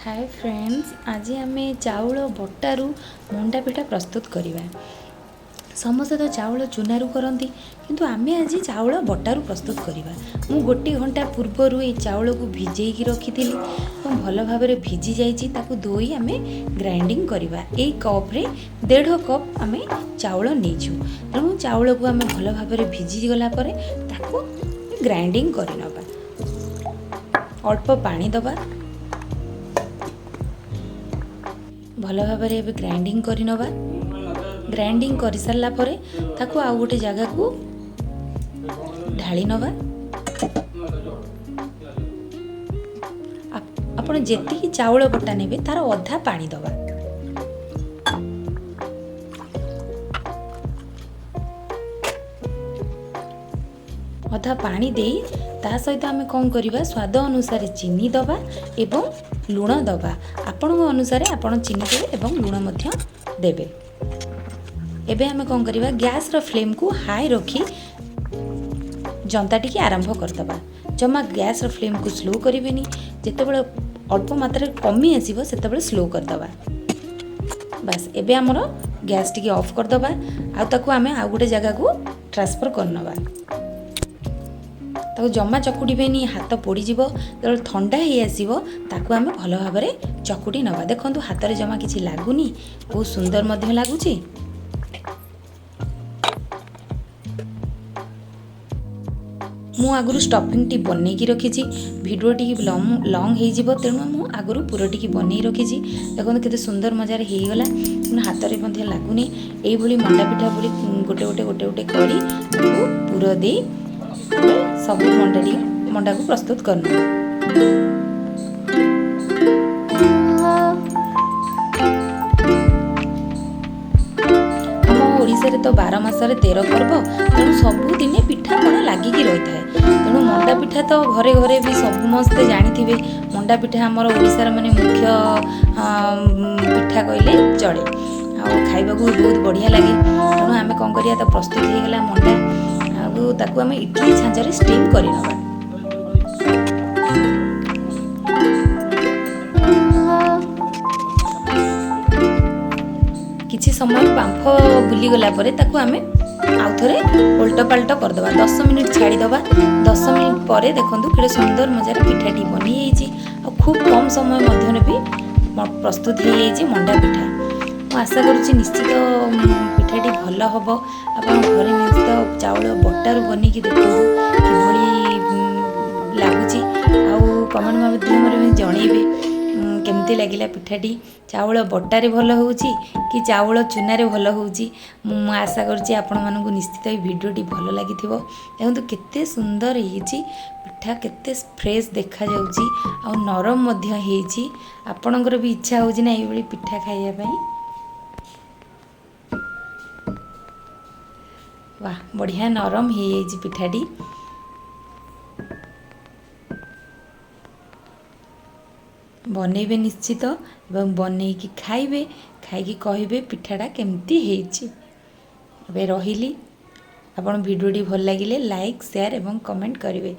ହାଏ friends, ଆଜି ଆମେ ଚାଉଳ ବଟାରୁ ମଣ୍ଡା ପିଠା ପ୍ରସ୍ତୁତ କରିବା। ସମସ୍ତେ ତ ଚାଉଳ ଚୁନାରୁ କରନ୍ତି, କିନ୍ତୁ ଆମେ ଆଜି ଚାଉଳ ବଟାରୁ ପ୍ରସ୍ତୁତ କରିବା। ମୁଁ 1 ଘଣ୍ଟା ପୂର୍ବରୁ ଏଇ ଚାଉଳକୁ ଭିଜେଇକି ରଖିଥିଲି ଏବଂ ଭଲ ଭାବରେ ଭିଜି ଯାଇଛି। ତାକୁ ଧୋଇ ଆମେ ଗ୍ରାଇଣ୍ଡିଙ୍ଗ କରିବା। ଏଇ କପ୍ରେ 1.5 କପ୍ ଆମେ ଚାଉଳ ନେଇଛୁ। ତେଣୁ ଚାଉଳକୁ ଆମେ ଭଲ ଭାବରେ ଭିଜିଗଲା ପରେ ତାକୁ ଗ୍ରାଇଣ୍ଡିଙ୍ଗ କରିନେବା। ଅଳ୍ପ ପାଣି ଦେବା, ଭଲ ଭାବରେ ଏବେ ଗ୍ରାଇଣ୍ଡିଙ୍ଗ କରିନେବା। ଗ୍ରାଇଣ୍ଡିଙ୍ଗ କରିସାରିଲା ପରେ ତାକୁ ଆଉ ଗୋଟେ ଜାଗାକୁ ଢାଳି ନେବା। ଆପଣ ଯେତିକି ଚାଉଳ ବଟା ନେବେ ତାର ଅଧା ପାଣି ଦେବା। ଅଧା ପାଣି ଦେଇ ତା ସହିତ ଆମେ କ'ଣ କରିବା, ସ୍ୱାଦ ଅନୁସାରେ ଚିନି ଦେବା ଏବଂ ଲୁଣ ଦେବା। ଆପଣଙ୍କ ଅନୁସାରେ ଆପଣ ଚିନି ଦେବେ ଏବଂ ଲୁଣ ମଧ୍ୟ ଦେବେ। ଏବେ ଆମେ କ'ଣ କରିବା, ଗ୍ୟାସ୍ର ଫ୍ଲେମ୍କୁ ହାଇ ରଖି ଜନ୍ତା ଟିକେ ଆରମ୍ଭ କରିଦେବା। ଜମା ଗ୍ୟାସ୍ର ଫ୍ଲେମ୍କୁ ସ୍ଲୋ କରିବେନି। ଯେତେବେଳେ ଅଳ୍ପ ମାତ୍ରାରେ କମି ଆସିବ ସେତେବେଳେ ସ୍ଲୋ କରିଦେବା। ବାସ୍, ଏବେ ଆମର ଗ୍ୟାସ୍ ଟିକେ ଅଫ୍ କରିଦେବା ଆଉ ତାକୁ ଆମେ ଆଉ ଗୋଟେ ଜାଗାକୁ ଟ୍ରାନ୍ସଫର୍ କରିନେବା। ତାକୁ ଜମା ଚକୁଡ଼ିବେନି, ହାତ ପୋଡ଼ିଯିବ। ଯେତେବେଳେ ଥଣ୍ଡା ହେଇ ଆସିବ ତାକୁ ଆମେ ଭଲ ଭାବରେ ଚକୁଡ଼ି ନେବା। ଦେଖନ୍ତୁ ହାତରେ ଜମା କିଛି ଲାଗୁନି, ବହୁତ ସୁନ୍ଦର ମଧ୍ୟ ଲାଗୁଛି। ମୁଁ ଆଗରୁ ଷ୍ଟଫିଂଟି ବନେଇକି ରଖିଛି। ଭିଡ଼ିଓ ଟିକେ ଲଙ୍ଗ୍ ହେଇଯିବ, ତେଣୁ ମୁଁ ଆଗରୁ ପୁରଟିକି ବନେଇ ରଖିଛି। ଦେଖନ୍ତୁ କେତେ ସୁନ୍ଦର ମଜାରେ ହେଇଗଲା, ହାତରେ ମଧ୍ୟ ଲାଗୁନି। ଏଇଭଳି ମଣ୍ଡା ପିଠା ଭଳି ଗୋଟେ ଗୋଟେ ଗୋଟେ ଗୋଟେ କରି ତାକୁ ପୁର ଦେଇ ସବୁ ମଣ୍ଡାକୁ ପ୍ରସ୍ତୁତ କରିନେବା। ଆମ ଓଡ଼ିଶାରେ ତ 12 ମାସରେ 13 ପର୍ବ, ତେଣୁ ସବୁଦିନେ ପିଠାପଣା ଲାଗିକି ରହିଥାଏ। ତେଣୁ ମଣ୍ଡା ପିଠା ତ ଘରେ ଘରେ ବି ସମସ୍ତେ ଜାଣିଥିବେ। ମଣ୍ଡା ପିଠା ଆମର ଓଡ଼ିଶାର ମାନେ ମୁଖ୍ୟ ପିଠା କହିଲେ ଚଳେ, ଆଉ ଖାଇବାକୁ ବି ବହୁତ ବଢ଼ିଆ ଲାଗେ। ତେଣୁ ଆମେ କ'ଣ କରିବା, ତ ପ୍ରସ୍ତୁତ ହେଇଗଲା ମଣ୍ଡା, ଆଉ ତାକୁ ଆମେ ଇଟଲି ଛାଞ୍ଚରେ ଷ୍ଟିମ୍ କରିନେବା। କିଛି ସମୟ ବାମ୍ଫ ବୁଲିଗଲା ପରେ ତାକୁ ଆମେ ଆଉ ଥରେ ଓଲଟ ପାଲଟ କରିଦେବା। 10 ମିନିଟ୍ ଛାଡ଼ିଦେବା। 10 ମିନିଟ୍ ପରେ ଦେଖନ୍ତୁ କେତେ ସୁନ୍ଦର ମଜାରେ ପିଠାଟି ବନିଯାଇଛି, ଆଉ ଖୁବ୍ କମ୍ ସମୟ ମଧ୍ୟରେ ବି ପ୍ରସ୍ତୁତ ହେଇଯାଇଛି ମଣ୍ଡା ପିଠା। ମୁଁ ଆଶା କରୁଛି ନିଶ୍ଚିତ ପିଠାଟି ଭଲ ହେବ। ଆପଣ ଘରେ ନିଶ୍ଚିତ ଚାଉଳ ବଟାରୁ ବନେଇକି ଦେଖନ୍ତୁ କିଭଳି ଲାଗୁଛି, ଆଉ କମେଣ୍ଟ ମାଧ୍ୟମରେ ବି ଜଣେଇବେ କେମିତି ଲାଗିଲା ପିଠାଟି। ଚାଉଳ ବଟାରେ ଭଲ ହେଉଛି କି ଚାଉଳ ଚୁନାରେ ଭଲ ହେଉଛି। ମୁଁ ଆଶା କରୁଛି ଆପଣମାନଙ୍କୁ ନିଶ୍ଚିତ ଏଇ ଭିଡ଼ିଓଟି ଭଲ ଲାଗିଥିବ। ଦେଖନ୍ତୁ କେତେ ସୁନ୍ଦର ହେଇଛି ପିଠା, କେତେ ଫ୍ରେଶ୍ ଦେଖାଯାଉଛି ଆଉ ନରମ ମଧ୍ୟ ହେଇଛି। ଆପଣଙ୍କର ବି ଇଚ୍ଛା ହେଉଛି ନା ଏଇଭଳି ପିଠା ଖାଇବା ପାଇଁ? ବାଃ, ବଢ଼ିଆ ନରମ ହେଇଯାଇଛି ପିଠାଟି। ବନେଇବେ ନିଶ୍ଚିତ ଏବଂ ବନେଇକି ଖାଇବେ, ଖାଇକି କହିବେ ପିଠାଟା କେମିତି ହେଇଛି। ଏବେ ରହିଲି। ଆପଣ ଭିଡ଼ିଓଟି ଭଲ ଲାଗିଲେ ଲାଇକ୍, ସେୟାର ଏବଂ କମେଣ୍ଟ କରିବେ।